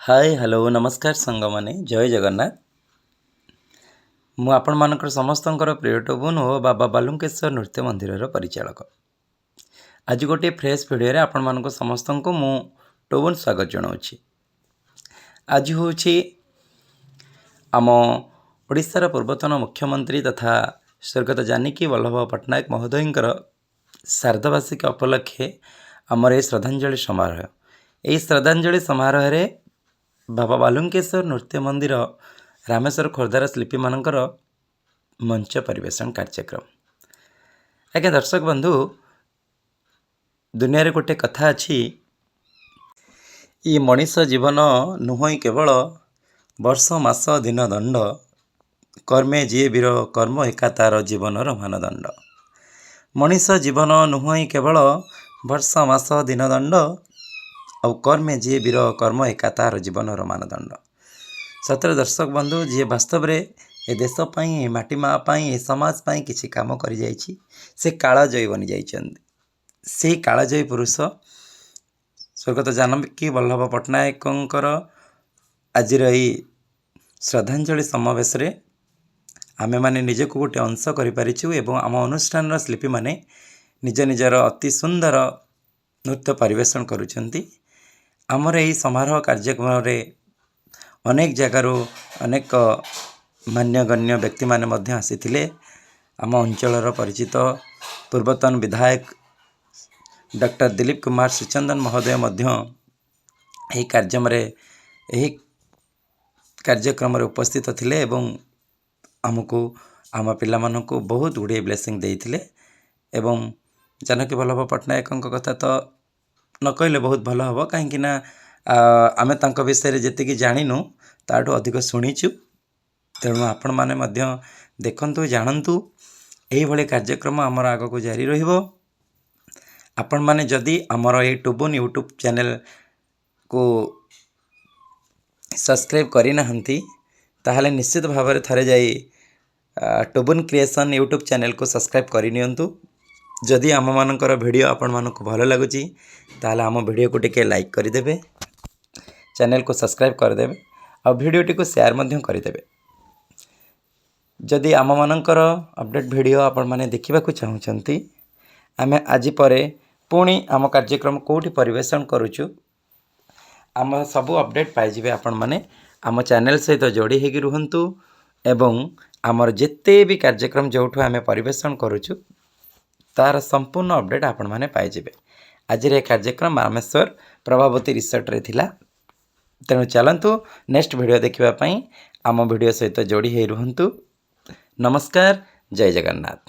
ହାଏ, hello, ନମସ୍କାର ସାଙ୍ଗମାନେ, ଜୟ ଜଗନ୍ନାଥ। ମୁଁ ଆପଣମାନଙ୍କର ସମସ୍ତଙ୍କର ପ୍ରିୟ ଟୁବୁନ ଓ ବାବା ବାଲୁଙ୍କେଶ୍ୱର ନୃତ୍ୟ ମନ୍ଦିରର ପରିଚାଳକ। ଆଜି ଗୋଟିଏ ଫ୍ରେଶ୍ ଭିଡ଼ିଓରେ ଆପଣମାନଙ୍କୁ ସମସ୍ତଙ୍କୁ ମୁଁ ଟୁବୁନ ସ୍ୱାଗତ ଜଣାଉଛି। ଆଜି ହେଉଛି ଆମ ଓଡ଼ିଶାର ପୂର୍ବତନ ମୁଖ୍ୟମନ୍ତ୍ରୀ ତଥା ସ୍ୱର୍ଗତ ଜାନକୀ ବଲ୍ଲଭ ପଟ୍ଟନାୟକ ମହୋଦୟଙ୍କର ଶ୍ରାଦ୍ଧବାର୍ଷିକୀ ଉପଲକ୍ଷେ ଆମର ଏହି ଶ୍ରଦ୍ଧାଞ୍ଜଳି ସମାରୋହ। ଏହି ଶ୍ରଦ୍ଧାଞ୍ଜଳି ସମାରୋହରେ ବାବା ବାଲୁଙ୍କେଶ୍ୱର ନୃତ୍ୟ ମନ୍ଦିର, ରାମେଶ୍ୱର, ଖୋର୍ଦ୍ଧାର ଶିଳ୍ପୀମାନଙ୍କର ମଞ୍ଚ ପରିବେଷଣ କାର୍ଯ୍ୟକ୍ରମ। ଆଜ୍ଞା ଦର୍ଶକ ବନ୍ଧୁ, ଦୁନିଆରେ ଗୋଟେ କଥା ଅଛି, ଇ ମଣିଷ ଜୀବନ ନୁହଁ କେବଳ ବର୍ଷ, ମାସ, ଦିନ, ଦଣ୍ଡ। କର୍ମେ ଯିଏ ବୀର, କର୍ମ ଏକା ତାର ଜୀବନର ମାନଦଣ୍ଡ। ମଣିଷ ଜୀବନ ନୁହଁ କେବଳ ବର୍ଷ, ମାସ, ଦିନ, ଦଣ୍ଡ, ଆଉ କର୍ମେ ଯିଏ ବୀର, କର୍ମ ଏକା ତାର ଜୀବନର ମାନଦଣ୍ଡ। ସତରେ ଦର୍ଶକ ବନ୍ଧୁ, ଯିଏ ବାସ୍ତବରେ ଏ ଦେଶ ପାଇଁ, ଏ ମାଟି ମା ପାଇଁ, ଏ ସମାଜ ପାଇଁ କିଛି କାମ କରିଯାଇଛି, ସେ କାଳଜୟୀ ବନିଯାଇଛନ୍ତି। ସେଇ କାଳଜୟୀ ପୁରୁଷ ସ୍ୱର୍ଗତ ଜାନକୀ ବଲ୍ଲଭ ପଟ୍ଟନାୟକଙ୍କର ଆଜିର ଏଇ ଶ୍ରଦ୍ଧାଞ୍ଜଳି ସମାବେଶରେ ଆମେମାନେ ନିଜକୁ ଗୋଟେ ଅଂଶ କରିପାରିଛୁ ଏବଂ ଆମ ଅନୁଷ୍ଠାନର ଶିଳ୍ପୀମାନେ ନିଜ ନିଜର ଅତି ସୁନ୍ଦର ନୃତ୍ୟ ପରିବେଷଣ କରୁଛନ୍ତି। ଆମର ଏହି ସମାରୋହ କାର୍ଯ୍ୟକ୍ରମରେ ଅନେକ ଜାଗାରୁ ଅନେକ ମାନ୍ୟଗଣ୍ୟ ବ୍ୟକ୍ତିମାନେ ମଧ୍ୟ ଆସିଥିଲେ। ଆମ ଅଞ୍ଚଳର ପରିଚିତ ପୂର୍ବତନ ବିଧାୟକ ଡକ୍ଟର ଦିଲ୍ଲୀପ କୁମାର ଶ୍ରୀଚନ୍ଦନ ମହୋଦୟ ମଧ୍ୟ ଏହି କାର୍ଯ୍ୟକ୍ରମରେ ଉପସ୍ଥିତ ଥିଲେ ଏବଂ ଆମକୁ, ଆମ ପିଲାମାନଙ୍କୁ ବହୁତ ଗୁଡ଼ିଏ ବ୍ଲେସିଂ ଦେଇଥିଲେ। ଏବଂ ଜାନକୀ ବଲ୍ଲଭ ପଟ୍ଟନାୟକଙ୍କ କଥା ତ ନ କହିଲେ ବହୁତ ଭଲ ହେବ, କାହିଁକି ନା ଆମେ ତାଙ୍କ ବିଷୟରେ ଯେତିକି ଜାଣିନୁ, ତାଠୁ ଅଧିକ ଶୁଣିଛୁ। ତେଣୁ ଆପଣମାନେ ମଧ୍ୟ ଦେଖନ୍ତୁ, ଜାଣନ୍ତୁ। ଏଇଭଳି କାର୍ଯ୍ୟକ୍ରମ ଆମର ଆଗକୁ ଜାରି ରହିବ। ଆପଣମାନେ ଯଦି ଆମର ଏଇ ଟୁବୁନ ୟୁଟ୍ୟୁବ୍ ଚ୍ୟାନେଲକୁ ସବସ୍କ୍ରାଇବ୍ କରିନାହାନ୍ତି, ତାହେଲେ ନିଶ୍ଚିତ ଭାବରେ ଥରେ ଯାଇ ଟୁବୁନ କ୍ରିଏସନ୍ ୟୁଟ୍ୟୁବ୍ ଚ୍ୟାନେଲକୁ ସବସ୍କ୍ରାଇବ୍ କରିନିଅନ୍ତୁ। ଯଦି ଆମମାନଙ୍କର ଭିଡ଼ିଓ ଆପଣମାନଙ୍କୁ ଭଲ ଲାଗୁଛି, ତାହେଲେ ଆମ ଭିଡ଼ିଓକୁ ଟିକେ ଲାଇକ୍ କରିଦେବେ, ଚ୍ୟାନେଲକୁ ସବସ୍କ୍ରାଇବ୍ କରିଦେବେ ଆଉ ଭିଡ଼ିଓଟିକୁ ସେୟାର ମଧ୍ୟ କରିଦେବେ। ଯଦି ଆମମାନଙ୍କର ଅପଡ଼େଟ୍ ଭିଡ଼ିଓ ଆପଣମାନେ ଦେଖିବାକୁ ଚାହୁଁଛନ୍ତି, ଆମେ ଆଜି ପରେ ପୁଣି ଆମ କାର୍ଯ୍ୟକ୍ରମ କେଉଁଠି ପରିବେଷଣ କରୁଛୁ, ଆମ ସବୁ ଅପଡ଼େଟ୍ ପାଇଯିବେ ଆପଣମାନେ। ଆମ ଚ୍ୟାନେଲ୍ ସହିତ ଯୋଡ଼ି ହେଇକି ରୁହନ୍ତୁ ଏବଂ ଆମର ଯେତେ ବି କାର୍ଯ୍ୟକ୍ରମ ଯେଉଁଠୁ ଆମେ ପରିବେଷଣ କରୁଛୁ, ତାର ସମ୍ପୂର୍ଣ୍ଣ ଅପଡ଼େଟ୍ ଆପଣମାନେ ପାଇଯିବେ। ଆଜିର ଏ କାର୍ଯ୍ୟକ୍ରମ ରାମେଶ୍ୱର ପ୍ରଭାବତୀ ରିସୋର୍ଟରେ ଥିଲା। ତେଣୁ ଚାଲନ୍ତୁ, ନେକ୍ସଟ ଭିଡ଼ିଓ ଦେଖିବା ପାଇଁ ଆମ ଭିଡ଼ିଓ ସହିତ ଯୋଡ଼ି ହେଇ ରୁହନ୍ତୁ। ନମସ୍କାର, ଜୟ ଜଗନ୍ନାଥ,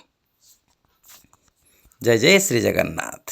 ଜୟ ଜୟ ଶ୍ରୀ ଜଗନ୍ନାଥ।